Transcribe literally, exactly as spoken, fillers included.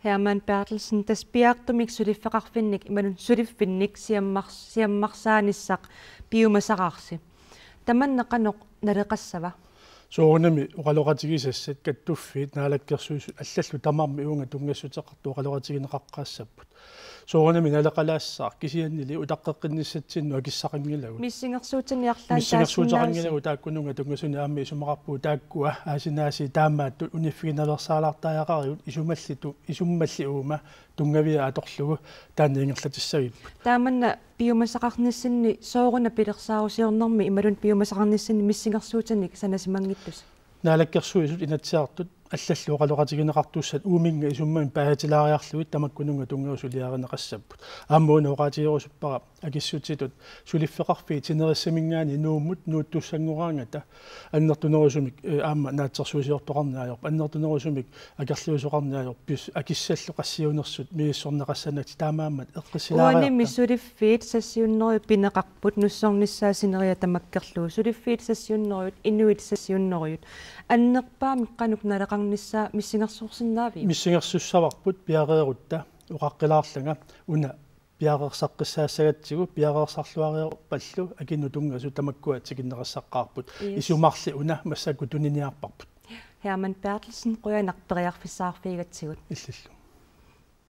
Hermann Berthelsen, tassa piaartumik suliffeqarfinnik imaluunniit suliffinnik siammars-, siammarsaanissaq piumasaqarsi. Tamanna qanoq naleqassava? Soorunami oqaloqatigisassat kattuffiit naalakkersuisut allallu tamarmik uunga tunngassuteqartut oqaloqatigineqaqqaassapput. Soorunami naleqalaassaaq kisiannili utaqqeqqinnissatsinnut akissaqanngilagut. Missingersuutini arlaat missingersuuteqanngilagut taakkununnga tunngasunik aamma isumaqarpugut taakkua aasinaasiit taamaattut uniffiginaveersaalaartariaqarigut isumallitu-, isummalli uuma tunngavia atorlugu taanna ingerlatissagipput. Taamanna piumasaqarnissinni sooruna pilersaarusiornermi imaluunniit piumasaqarnissinni missingersuutinik sanasimanngittusi? Naalakkersuisut Inatsisartut allallu oqaloqatigineqartussat uuminnga isummamik paasitilaariarlugit tamakkununnga tunngasut suliarineqassapput. Aamma una oqaatigerusuppara akissutitut suliffeqarfiit sinerissaminngaanniit Nuummut nuuttussanngoraangata annertunerusumik, eh, aamma naatsorsuusiortoqarneq ajorpoq, annertunerusumik akerliusoqarneq ajorpoq, pis-, akissallu qassiunersut misissorneqassanngillat, taamaammat eqqissilaariarta. Uanimi suliffiit sassiunneruit pineqarput nussornissaat sineriak tamakkerlugu. Suliffiit sassiunneruit, inuit sassiunneruit. Annerpaamik qanoq naleqarnissaa missingersuusinnaaviuk? Missingersussavarput piareerutta, oqaqqilaarlanga una piareersaqqisassagatsigu, piareersarluareerpallu akinnut tunngasut tamakkua tikinneqassaqqaarput. Yes. Isumarli una massakkut tuniniarparput. Hermann Berthelsen, qujanaq periarfissaqarfigigatsigut. Illillu.